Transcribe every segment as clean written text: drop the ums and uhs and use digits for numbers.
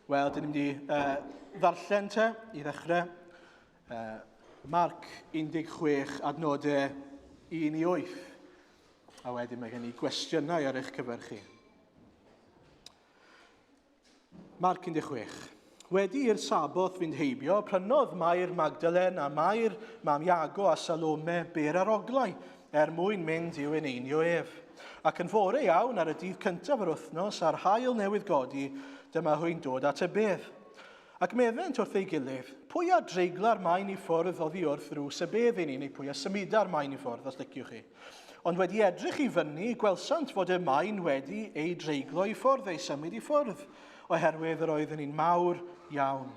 Wel, dyn ni'n mynd i uh, ddarllen te i ddechrau. Uh, Marc 16, adnodau 1 i 8. A wedyn mae gen i gwestiynau ar eich cyfer chi. Marc 16. Wedi i'r Saboth fynd heibio, prynodd Mair Magdalen a Mair, mam Iago a Salome ber ar oglau er mwyn mynd i'w eneinio ef. Ac yn fore iawn ar y dydd cyntaf yr wythnos, a'r haul newydd godi, dyma hwy'n dod at y bedd. Ac meddent wrth ei gilydd, Pwy a dreigla'r maen i ffwrdd oddi wrth ddrws y bedd i ni, neu pwy a symuda'r maen i ffwrdd, os liciwch chi? Ond wedi edrych i fyny, gwelsant fod y maen wedi ei dreiglo i ffwrdd, ei symud i ffwrdd, oherwydd yr oedd yn un mawr iawn.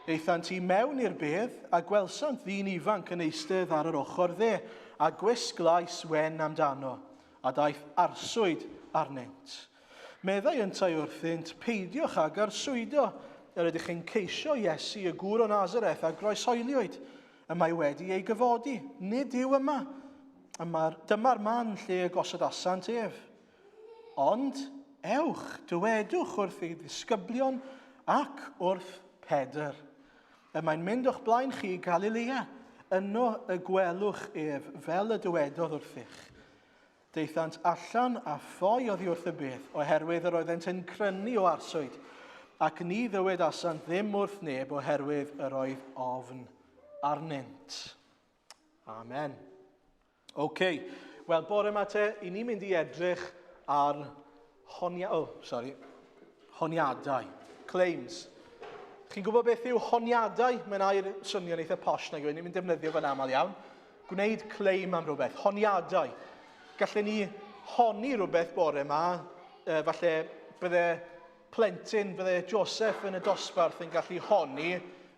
Aethant i mewn i'r bedd, a gwelsant ddyn ifanc yn eistedd ar yr ochr dde, a gwisg lais wen amdano, a daeth arswyd arnynt. Meddai yntau wrthynt, Peidiwch ag arswydo, yr ydych chi'n ceisio Iesu y gŵr o Nazareth a groeshoeliwyd. Y mae wedi ei gyfodi, nid yw yma. Dyma'r man lle y gosodasant ef. Ond ewch, dywedwch wrth ei ddisgyblion ac wrth Pedr. Y mae'n mynd o'ch blaen chi i Galilea, yno y gwelwch ef fel y dywedodd wrthych. Daethant allan a ffoi oddi wrth y bedd, oherwydd yr oeddent yn crynu o arswyd, ac ni ddywedasant ddim wrth neb oherwydd yr oedd ofn arnynt. Amen. OK, wel bore yma te, i ni'n mynd i edrych ar honia... Oh, sorry. Honiadau. Claims. Chi'n gwybod beth yw honiadau? Mae'n air swnio'n eitha posh nag yw e? Ni'n mynd defnyddio fe'n aml iawn. Gwneud claim am rhywbeth. Honiadau. Gallen ni honni rhywbeth bore yma, e, falle bydde plentyn, bydde Joseph yn y dosbarth yn gallu honni,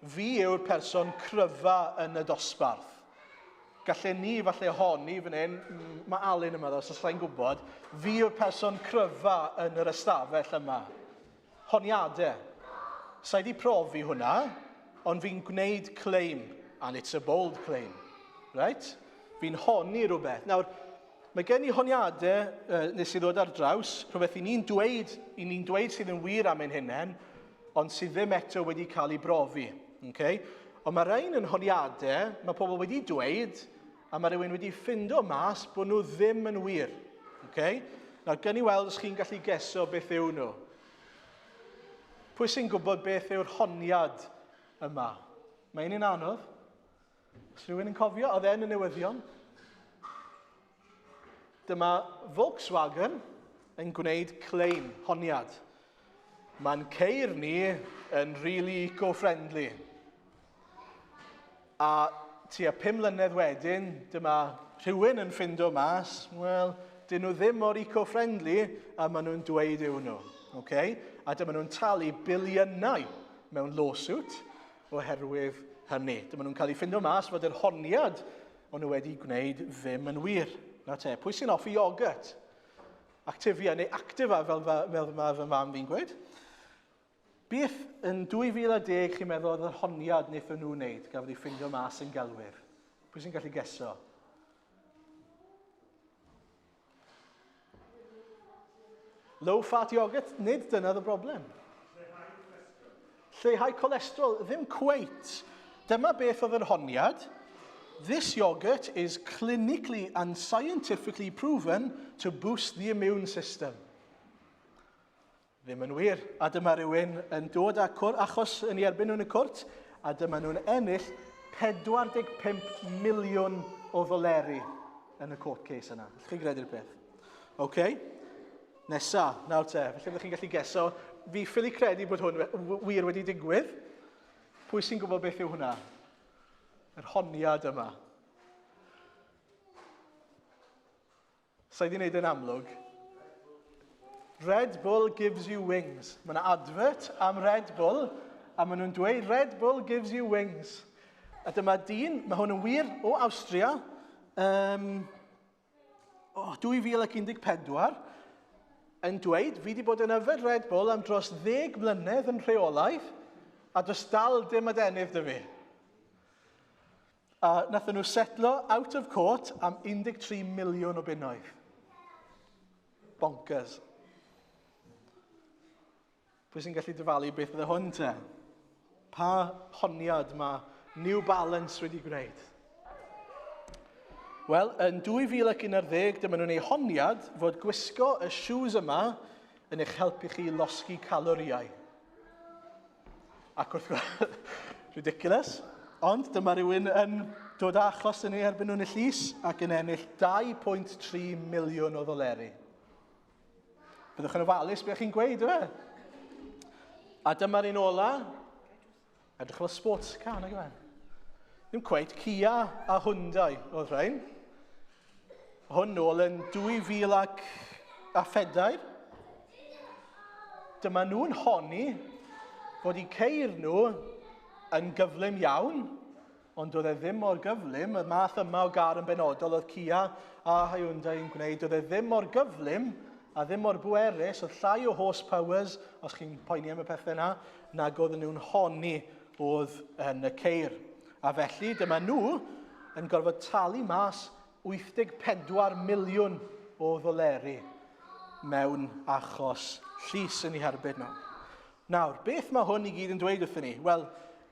fi yw'r person cryfa yn y dosbarth. Gallen ni falle honni fan hyn, mae Alun yma ddo, os allai'n gwybod, fi yw'r person cryfa yn yr ystafell yma. Honiadau. Sa i wedi profi hwnna, ond fi'n gwneud claim, and it's a bold claim. Right? Fi'n honni rhywbeth. Nawr, mae gen i honiadau uh, nes i ddod ar draws, rhywbeth i ni'n dweud, i ni'n dweud sydd yn wir am ein hunain, ond sydd ddim eto wedi cael ei brofi. Okay? Ond mae rhain yn honiadau, mae pobl wedi dweud, a mae rhywun wedi ffindo mas bod nhw ddim yn wir. Okay? Nawr, gen i weld os chi'n gallu geso beth yw nhw. Pwy sy'n gwybod beth yw'r honiad yma? Mae un yn anodd. Os rhywun yn cofio, oedd e'n y newyddion. Dyma Volkswagen yn gwneud claim, honiad. Mae'n ceir ni yn really eco-friendly. A tua pum mlynedd wedyn, dyma rhywun yn ffindo mas, wel, dyn nhw ddim mor eco-friendly a maen nhw'n dweud yw nhw. Okay? A dyma nhw'n talu biliynau mewn lawsuit oherwydd hynny. Dyma nhw'n cael ei ffindo mas fod yr honiad o'n nhw wedi gwneud ddim yn wir. Na te, pwy sy'n offi iogurt? Activia neu Activa fel, fel mae fy mam fi'n gweud. Beth yn 2010 chi'n meddwl oedd yr honiad wnaethon nhw wneud gafodd ei ffindio mas yn gelwyr? Pwy sy'n gallu geso? Low fat yoghurt, nid dyna y broblem. Lleihau colesterol, ddim cweit. Dyma beth oedd yr honiad. This yoghurt is clinically and scientifically proven to boost the immune system. Ddim yn wir. A dyma rhywun yn dod â cwr, achos yn ei erbyn nhw'n y cwrt, a dyma nhw'n ennill 45 miliwn o ddoleri yn y court case yna. Allwch chi gredu'r peth? Oce. Okay. Nesa, nawr te, felly byddwch chi'n gallu geso. Fi ffili credu bod hwn wir wedi digwydd. Pwy sy'n gwybod beth yw hwnna? Yr honiad yma. Sa i wedi gwneud yn amlwg. Red Bull gives you wings. Mae yna advert am Red Bull, a maen nhw'n dweud Red Bull gives you wings. A dyma dyn, mae hwn yn wir o Awstria, um, oh, 2014, yn dweud, fi wedi bod yn yfed Red Bull am dros ddeg mlynedd yn rheolaidd, a does dal dim adenydd dy fi. A nathon nhw setlo out of court am 13 miliwn o bunnoedd. Bonkers. Pwy sy'n gallu dyfalu beth bydde hwn te? Pa honiad mae New Balance wedi gwneud? Wel, yn 2011, dyma nhw'n ei honiad fod gwisgo y shoes yma yn eich helpu chi losgi caloriau. Ac wrth gwrs, ridiculous, ond dyma rhywun yn dod â achos yn ei erbyn nhw'n y llys ac yn ennill 2.3 miliwn o ddoleri. Byddwch yn ofalus beth chi'n gweud, yw e? A dyma'r un ola. Edrych fel sports car, nag yw e? Ddim cweit, Kia a Hyundai oedd rhain. Hwn nôl yn 2004. Dyma nhw'n honni fod eu ceir nhw yn gyflym iawn, Ond doedd e ddim mor gyflym, y math yma o gar yn benodol oedd Kia a Hyundai yn gwneud, doedd e ddim mor gyflym a ddim mor bwerus, oedd llai o horsepowers, os chi'n poeni am y pethau yna, nag oedden nhw'n honni oedd yn y ceir. A felly dyma nhw yn gorfod talu mas 84 miliwn o ddoleri mewn achos llys yn eu herbyn nhw. Nawr, beth mae hwn i gyd yn dweud wrthyn ni? Wel,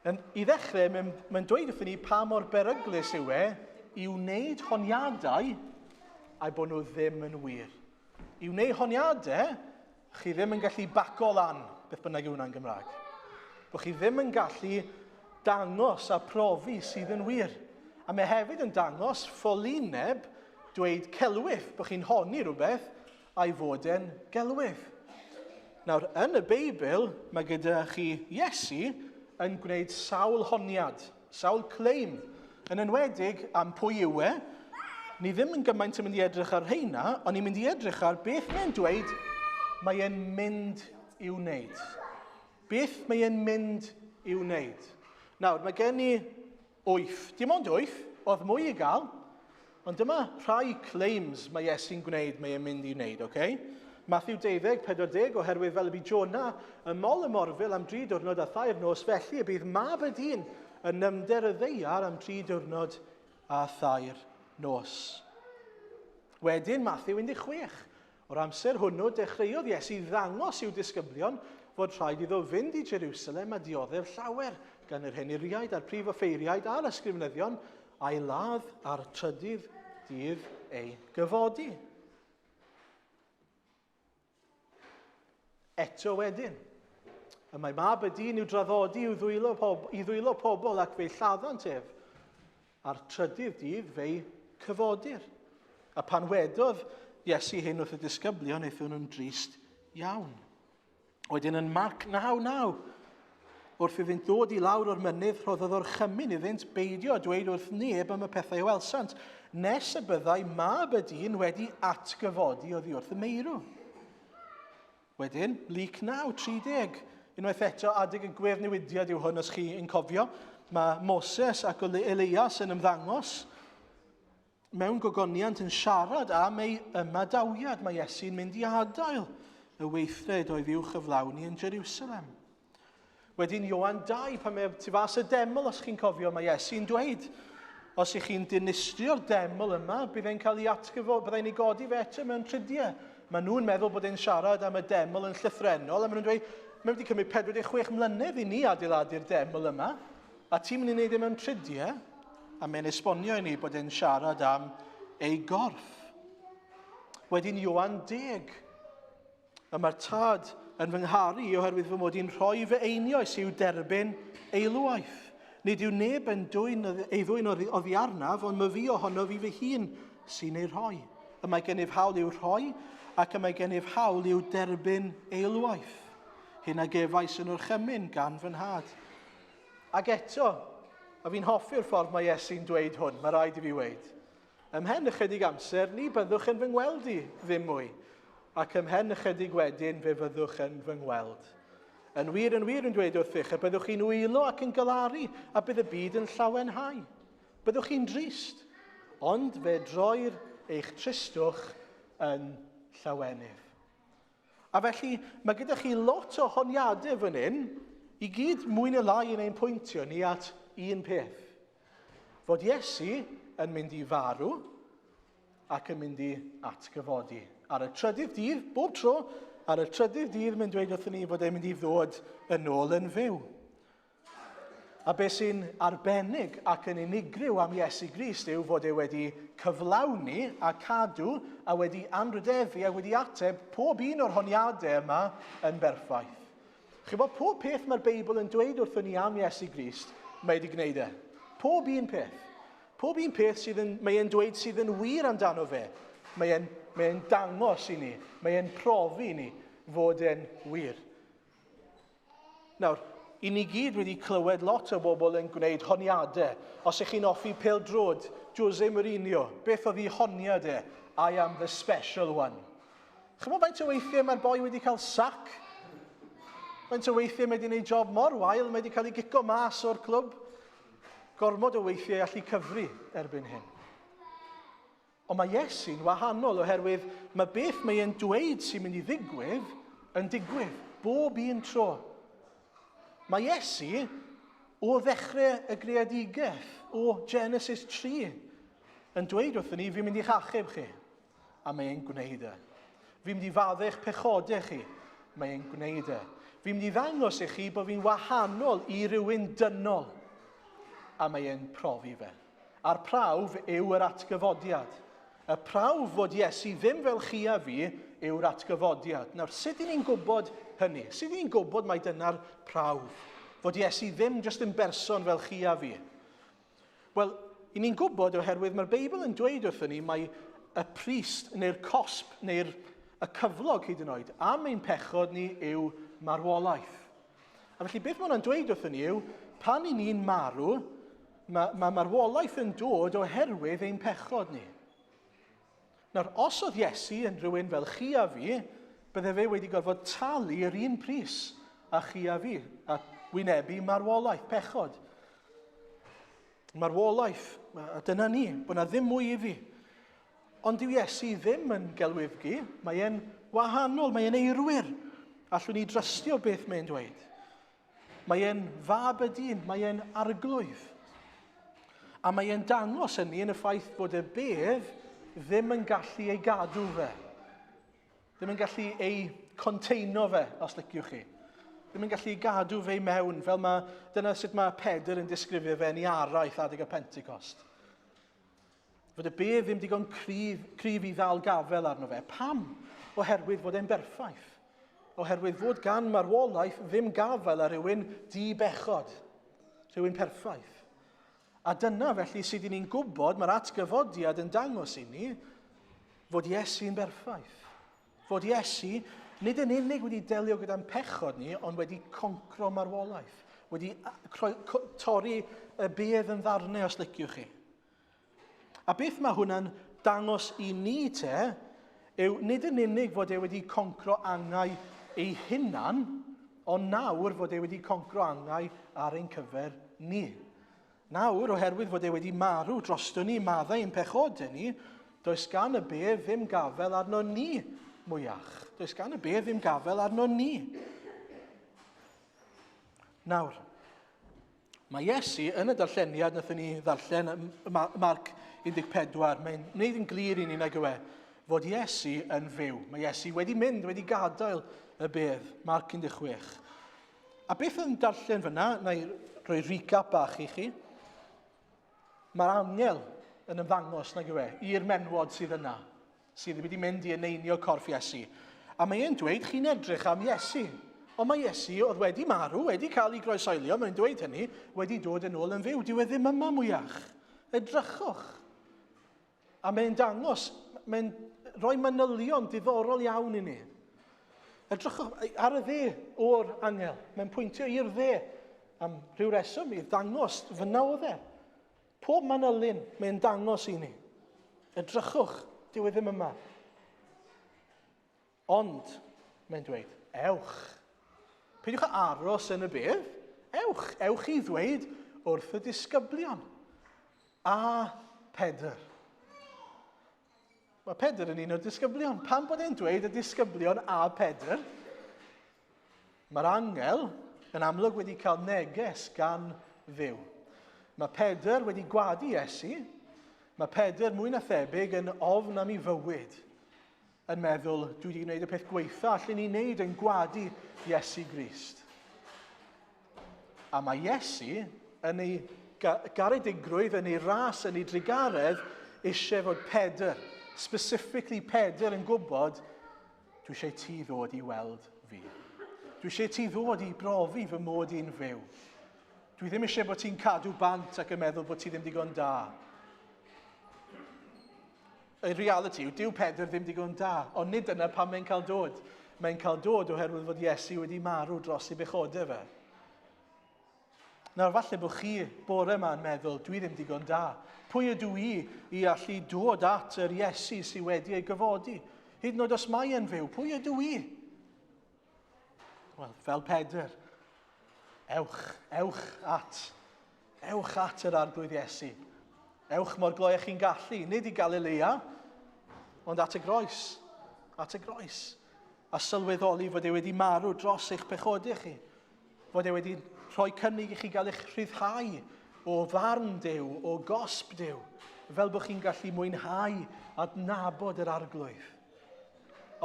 yn, i ddechrau, mae'n mae dweud wrthyn ni pa mor beryglus yw e i wneud honiadau a'i bod nhw ddim yn wir. I wneud honiadau, chi ddim yn gallu baco lan, beth bynnag yw hwnna'n Gymraeg. Bod chi ddim yn gallu dangos a profi sydd yn wir. A mae hefyd yn dangos ffolineb dweud celwydd, bod chi'n honni rhywbeth a'i fod e'n gelwydd. Nawr, yn y Beibl, mae gyda chi Iesu yn gwneud sawl honiad, sawl claim, yn enwedig am pwy yw e. Ni ddim yn gymaint yn mynd i edrych ar rheina, ond ni'n mynd i edrych ar beth mae'n dweud mae e'n mynd i'w wneud. Beth mae e'n mynd i'w wneud. Nawr, mae gen i Wyth. Dim ond wyth, oedd mwy i gael. Ond dyma rhai claims mae Iesu'n gwneud mae e'n mynd i wneud, oce? Okay? Matthew 12, 40, oherwydd fel y bu Jona ym mol y morfil am dri diwrnod a thair nos, felly y bydd mab y dyn yn nyfnder y ddaear am dri diwrnod a thair nos. Wedyn, Matthew 16, O'r amser hwnnw, dechreuodd Iesu ddangos i'w disgyblion fod rhaid iddo fynd i Jerusalem a dioddef llawer gan yr henuriaid a'r prif offeiriaid a'r ysgrifenyddion, a'i ladd a'r trydydd dydd ei gyfodi. Eto wedyn, y mae mab y dyn i'w draddodi i'w ddwylo pob, i ddwylo pobl ac fe'i lladdant ef. A'r trydydd dydd fe'i cyfodir. A pan wedodd Iesu hyn wrth y disgyblion, aethon nhw'n drist iawn. Wedyn yn Marc 9:9, wrth iddynt ddod i lawr o'r mynydd, rhoddodd orchymyn iddynt beidio a dweud wrth neb am y pethau a welsant, nes y byddai mab y dyn wedi atgyfodi oddi wrth y meirw. Wedyn, Luc 9:30. Unwaith eto, adeg y gweddnewidiad yw hwn, os chi yn cofio. Mae Moses ac Elias yn ymddangos mewn gogoniant yn siarad am ei ymadawiad. Mae Iesu'n mynd i adael y weithred oedd i'w chyflawni yn Jerusalem. Wedyn Ioan 2, pan mae tu fas y deml, os chi'n cofio, mae Iesu'n dweud, os ych chi'n dinistrio'r deml yma, bydd e'n cael ei atgyfo, byddai'n ei godi fe eto mewn tridiau. Mae nhw'n meddwl bod e'n siarad am y deml yn llythrennol, a maen nhw'n dweud, mae wedi cymryd 46 mlynedd i ni adeiladu'r deml yma, a ti'n mynd i wneud e mewn tridiau? A mae'n esbonio i ni bod e'n siarad am ei gorff. Wedyn Ioan 10, Y mae'r Tad yn fy ngharu i oherwydd fy mod i'n rhoi fy einioes i'w derbyn eilwaith. Nid yw neb yn dwyn ei ddwyn oddi arnaf, ond myfi ohonof fi fy hun sy'n ei rhoi. Y mae gennyf hawl i'w rhoi, ac y mae gennyf hawl i'w derbyn eilwaith. Hyn a gefais yn orchymyn gan fy nhad. Ac eto, a fi'n hoffi'r ffordd mae Iesu'n dweud hwn, mae rhaid i fi weud. Ymhen ychydig amser, ni byddwch yn fy ngweld i ddim mwy, ac ymhen ychydig wedyn fe fyddwch yn fy ngweld. Yn wir, yn wir, yn dweud wrthych, y byddwch chi'n wylo ac yn galaru, a bydd y byd yn llawenhau. Byddwch chi'n drist, ond fe droir eich tristwch yn llawenydd. A felly, mae gyda chi lot o honiadau fan hyn, i gyd mwy neu lai yn ein pwyntio ni at un peth. Fod Iesu yn mynd i farw ac yn mynd i atgyfodi. Ar y trydydd dydd, bob tro, Ar y trydydd dydd mae'n dweud wrthyn ni fod e'n mynd i ddod yn ôl yn fyw. A beth sy'n arbennig ac yn unigryw am Iesu Grist yw fod e wedi cyflawni a cadw a wedi anrhydeddu a wedi ateb pob un o'r honiadau yma yn berffaith. Chi'n bod, pob peth mae'r Beibl yn dweud wrthyn ni am Iesu Grist, mae wedi gwneud e. Pob un peth. Pob un peth sydd yn, mae e'n dweud sydd yn wir amdano fe, mae e'n mae e'n dangos i ni, mae e'n profi i ni fod e'n wir. Nawr, i ni gyd wedi clywed lot o bobl yn gwneud honiadau. Os ych chi'n offi pêl-droed, Jose Mourinho, beth oedd ei honiad e? I am the special one. Chymod faint o weithiau mae'r boi wedi cael sac? Faint o weithiau mae wedi gwneud job mor wael, mae wedi cael ei gico mas o'r clwb? Gormod o weithiau allu cyfri erbyn hyn. Ond mae Iesu'n wahanol oherwydd mae beth mae e'n dweud sy'n mynd i ddigwydd yn digwydd bob un tro. Mae Iesu o ddechrau y greadigaeth, o Genesis 3, yn dweud wrthyn ni, fi'n mynd i'ch achub chi. A mae e'n gwneud e. Fi'n mynd i faddau eich pechodau chi. Mae e'n gwneud e. Fi'n mynd i ddangos i chi bod fi'n wahanol i rywun dynol. A mae e'n profi fe. A'r prawf yw yr atgyfodiad. Y prawf fod Iesu ddim fel chi a fi yw'r atgyfodiad. Nawr, sut i ni'n gwybod hynny? Sut i ni'n gwybod mai dyna'r prawf? Fod Iesu ddim jyst yn berson fel chi a fi. Wel, i ni'n gwybod oherwydd mae'r Beibl yn dweud wrthyn ni mai y priest neu'r cosb neu'r y cyflog hyd yn oed am ein pechod ni yw marwolaeth. A felly beth mae hwnna'n dweud wrthyn ni yw, pan i ni'n marw, mae, mae marwolaeth yn dod oherwydd ein pechod ni. Nawr, os oedd Iesu yn rhywun fel chi a fi, bydde fe wedi gorfod talu yr un pris a chi a fi, a wynebu marwolaeth, pechod. Marwolaeth, a dyna ni, bod na ddim mwy i fi. Ond dyw Iesu ddim yn gelwyddgi, mae e'n wahanol, mae e'n eirwyr. Allwn ni drystio beth mae'n dweud. Mae e'n fab y dyn, mae e'n arglwydd. A mae e'n dangos hynny yn y ffaith bod y bedd ddim yn gallu ei gadw fe. Ddim yn gallu ei conteino fe, os liciwch chi. Ddim yn gallu ei gadw fe i mewn, fel mae, dyna sut mae Pedr yn disgrifio fe yn ei araith adeg y Pentecost. Fod y bedd ddim digon cryf, cryf i ddal gafel arno fe. Pam? Oherwydd fod e'n berffaith. Oherwydd fod gan marwolaeth ddim gafael ar rhywun di-bechod, rhywun perffaith. A dyna felly sydd i ni'n gwybod, mae'r atgyfodiad yn dangos i ni, fod Iesu'n berffaith. Fod Iesu nid yn unig wedi delio gyda'n pechod ni, ond wedi concro marwolaeth, wedi torri y bedd yn ddarnau, os liciwch chi. A beth mae hwnna'n dangos i ni te, yw nid yn unig fod e wedi concro angau ei hunan, ond nawr fod e wedi concro angau ar ein cyfer ni. Nawr, oherwydd fod e wedi marw drosto ni, maddau ein pechodau ni, does gan y bedd ddim gafel arno ni mwyach. Does gan y bedd ddim gafel arno ni. Nawr, Mae Iesu yn y darlleniad wnaethon ni ddarllen, Marc 14, mae'n gwneud yn glir i ni nag yw e, fod Iesu yn fyw. Mae Iesu wedi mynd, wedi gadael y bedd, Marc 16. A beth yn darllen fyna, na i roi recap bach i chi, mae'r angel yn ymddangos nag yw e, i'r menwod sydd yna, sydd wedi mynd i eneinio corff Iesu. A mae e'n dweud, chi'n edrych am Iesu. Ond mae Iesu, oedd wedi marw, wedi cael ei groesoelio, mae'n dweud hynny, wedi dod yn ôl yn fyw. Dyw e ddim yma mwyach. Edrychwch. A mae'n dangos, mae'n rhoi manylion diddorol iawn i ni. Edrychwch ar y dde o'r angel. Mae'n pwyntio i'r dde am rhyw reswm i ddangos fyna oedd e. Pob manylun mae'n dangos i ni. Edrychwch, dyw e ddim yma. Ond, mae'n dweud, ewch. Peidiwch â aros yn y bedd. Ewch, ewch i ddweud wrth y disgyblion. A Pedr. Mae Pedr yn un o'r disgyblion. Pam bod e'n dweud y disgyblion a Pedr? Mae'r angel yn amlwg wedi cael neges gan Dduw. Mae Pedr wedi gwadu Iesu. Mae Pedr mwy na thebyg yn ofn am ei fywyd. Yn meddwl, dwi wedi gwneud y peth gweitha allen ni wneud yn gwadu Iesu Grist. A mae Iesu yn ei garedigrwydd, yn ei ras, yn ei drugaredd, eisiau fod Pedr, specifically Pedr yn gwybod, dwi eisiau ti ddod i weld fi. Dwi eisiau ti ddod i brofi fy mod i'n fyw. Dwi ddim eisiau bod ti'n cadw bant ac yn meddwl bod ti ddim digon da. Y reality yw, dyw Pedr ddim digon da, ond nid dyna pam mae'n cael dod. Mae'n cael dod oherwydd fod Iesu wedi marw dros ei bechodau fe. Nawr, falle bod chi bore yma yn meddwl, dwi ddim digon da. Pwy ydw i i allu dod at yr Iesu sydd wedi ei gyfodi? Hyd yn oed os mae e'n fyw, pwy ydw i? Wel, fel Pedr, ewch, ewch at, ewch at yr Arglwydd Iesu. Ewch mor gloi â chi'n gallu, nid i Galilea, ond at y groes, at y groes. A sylweddoli fod e wedi marw dros eich pechodau chi, fod e wedi rhoi cynnig i chi gael eich rhyddhau o farn Duw, o gosb Duw, fel bod chi'n gallu mwynhau adnabod yr Arglwydd.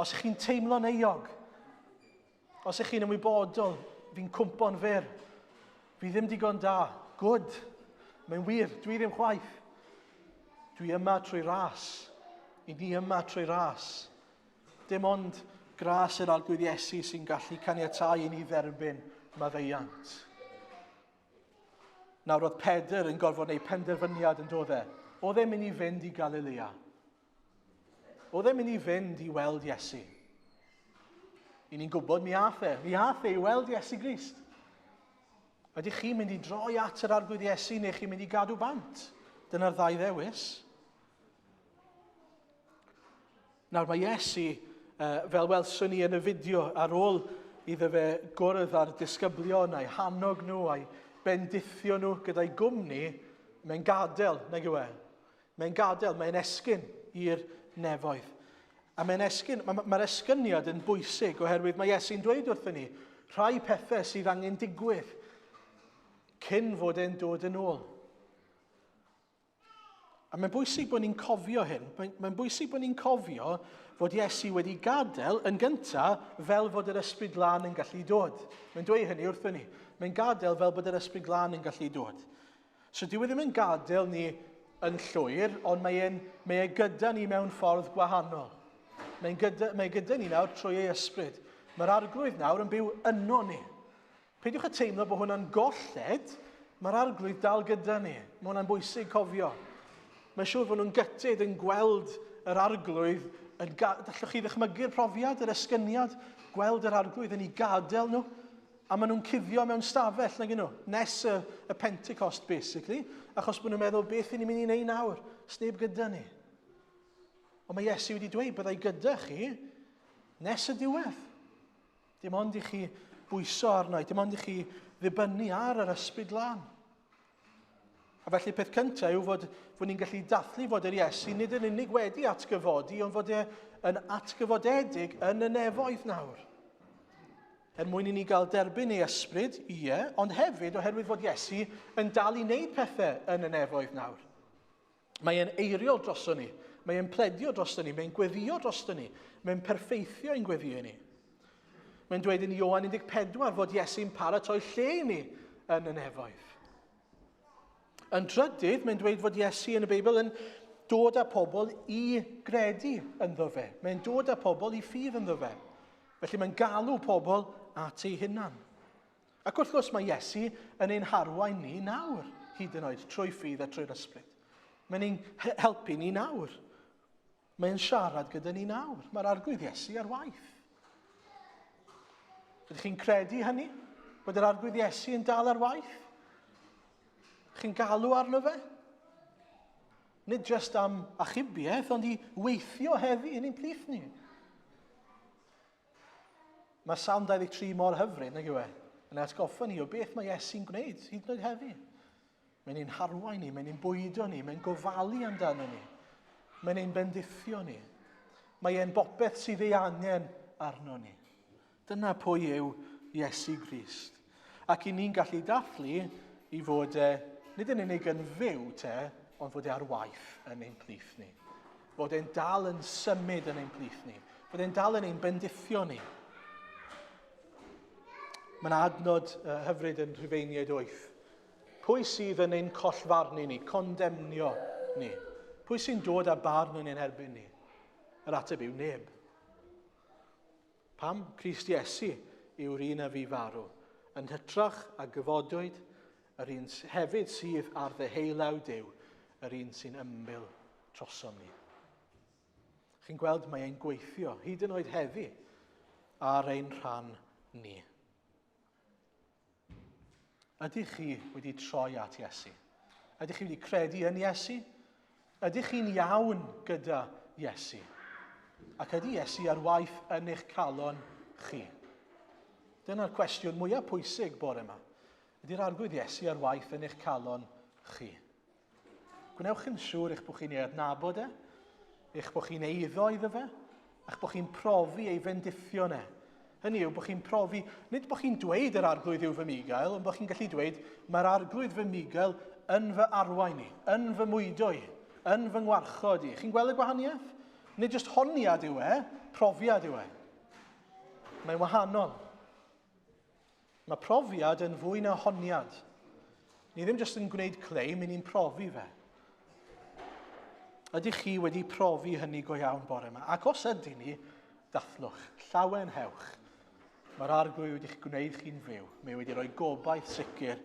Os ych chi'n teimlo'n euog, os ych chi'n ymwybodol, fi'n cwmpo'n fyr, fi ddim digon da, good, mae'n wir, dwi ddim chwaith. Dwi yma trwy ras, i ni yma trwy ras. Dim ond gras yr Arglwydd Iesu sy'n gallu caniatáu i ni dderbyn maddeuant. Nawr oedd Pedr yn gorfod gwneud penderfyniad yn dod e. Oedd e'n mynd i fynd i Galilea? Oedd e'n mynd i fynd i weld Iesu? I ni'n gwybod mi ath e. Mi ath e i weld Iesu Grist. Ydych chi'n mynd i droi at yr Arglwydd Iesu neu chi'n mynd i gadw bant? Dyna'r ddau ddewis. Nawr mae Iesu, fel welson ni yn y fideo, ar ôl iddo fe gwrdd â'r disgyblion a'i hannog nhw a'i bendithio nhw gyda'i gwmni, mae'n gadael, nag yw e? Mae'n gadael, mae'n esgyn i'r nefoedd. A mae'n esgyn, mae'r ma esgyniad yn bwysig oherwydd mae Iesu'n dweud wrthyn ni rhai pethau sydd angen digwydd cyn fod e'n dod yn ôl. A mae'n bwysig bod ni'n cofio hyn. Mae'n mae bwysig bod ni'n cofio fod Iesu wedi gadael yn gyntaf fel fod yr Ysbryd Glân yn gallu dod. Mae'n dweud hynny wrthyn ni. Mae'n gadael fel bod yr Ysbryd Glân yn gallu dod. So dyw e ddim yn gadael ni yn llwyr, ond mae, e'n, mae e gyda ni mewn ffordd gwahanol. Mae'n gyda, mae gyda ni nawr trwy ei ysbryd. Mae'r arglwydd nawr yn byw yno ni. Peidiwch â teimlo bod hwnna'n golled, mae'r arglwydd dal gyda ni. Mae hwnna'n bwysig cofio. Mae'n siŵr fod nhw'n gytid yn gweld yr arglwydd, yn gallwch chi ddychmygu'r profiad, yr esgyniad, gweld yr arglwydd yn ei gadael nhw. A maen nhw'n cuddio mewn stafell, nag nhw, nes y, y Pentecost, basically, achos bod nhw'n meddwl, beth ni'n mynd i wneud nawr? Sneb gyda ni. Ond mae Iesu wedi dweud, byddai gyda chi nes y diwedd. Dim ond i chi bwyso arno, dim ond i chi ddibynnu ar yr ysbryd glân. A felly peth cyntaf yw fod, fod ni'n gallu dathlu fod yr Iesu nid yn unig wedi atgyfodi, ond fod e yn atgyfodedig yn y nefoedd nawr. Er mwyn i ni gael derbyn ei ysbryd, ie, ond hefyd oherwydd fod Iesu yn dal i wneud pethau yn y nefoedd nawr. Mae e'n eiriol droson ni, mae e'n pledio droson ni, mae'n gweddio droson ni, mae'n perffeithio ein gweddio ni. Mae'n dweud yn Ioan 14 fod Iesu'n paratoi lle i ni yn y nefoedd. Yn drydydd, mae'n dweud fod Iesu yn y Beibl yn dod â pobl i gredu ynddo fe. Mae'n dod â pobl i ffydd ynddo fe. Felly mae'n galw pobl at ei hunan. Ac wrth gwrs mae Iesu yn ein harwain ni nawr, hyd yn oed, trwy ffydd a trwy'r ysbryd. Mae'n ein helpu ni nawr. Mae'n siarad gyda ni nawr. Mae'r Arglwydd Iesu ar waith. Ydych chi'n credu hynny? Bod yr Arglwydd Iesu yn dal ar waith? Chi'n galw arno fe? Nid jyst am achubiaeth, ond i weithio heddi yn ein plith ni. Mae Salm 23 mor hyfryd, nag yw e? Yn atgoffa ni o beth mae Iesu'n gwneud, hyd yn oed heddi. Mae'n ein harwain ni, mae'n ein bwydo ni, mae'n gofalu amdano ni. Mae'n ein bendithio ni. Mae e'n bopeth sydd ei angen arno ni. Dyna pwy yw Iesu Grist. Ac i ni'n gallu dathlu i fod e, nid yn unig yn fyw te, ond fod e ar waith yn ein plith ni. Fod e'n dal yn symud yn ein plith ni. Fod e'n dal yn ein bendithio ni. Mae yna adnod hyfryd yn Rhufeiniaid 8. Pwy sydd yn ein collfarnu ni, condemnio ni? Pwy sy'n dod â barn yn ein herbyn ni? Yr ateb yw neb. Pam? Crist Iesu yw'r un a fu farw, yn hytrach a gyfodwyd, yr un hefyd sydd ar ddeheulaw Duw, yr un sy'n ymbil trosom ni. Chi'n gweld mae e'n gweithio, hyd yn oed heddi, ar ein rhan ni. Ydych chi wedi troi at Iesu? Ydych chi wedi credu yn Iesu? Ydych chi'n iawn gyda Iesu? Ac ydy Iesu ar waith yn eich calon chi? Dyna'r cwestiwn mwyaf pwysig bore yma. Ydy'r arglwydd Iesu ar waith yn eich calon chi? Gwnewch yn siŵr eich bod chi'n ei adnabod e, eich bod chi'n eiddo iddo fe, a'ch bod chi'n profi ei fendithion e. Hynny yw, bod chi'n profi, nid bod chi'n dweud yr arglwydd yw fy migael, ond bod chi'n gallu dweud, mae'r arglwydd fy migael yn fy arwain i, yn fy mwydo i, yn fy ngwarchod i. Chi'n gweld y gwahaniaeth? Nid jyst honiad yw e, profiad yw e. Mae'n wahanol. Mae profiad yn fwy na honiad. Ni ddim jyst yn gwneud claim, i ni'n profi fe. Ydych chi wedi profi hynny go iawn bore yma? Ac os ydyn ni, dathlwch, llawenhewch. Mae'r arglwydd wedi'ch gwneud chi'n fyw. Mae wedi rhoi gobaith sicr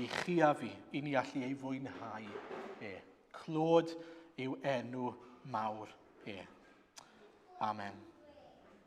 i chi a fi, i ni allu ei fwynhau e. Clod yw enw mawr e. Amen.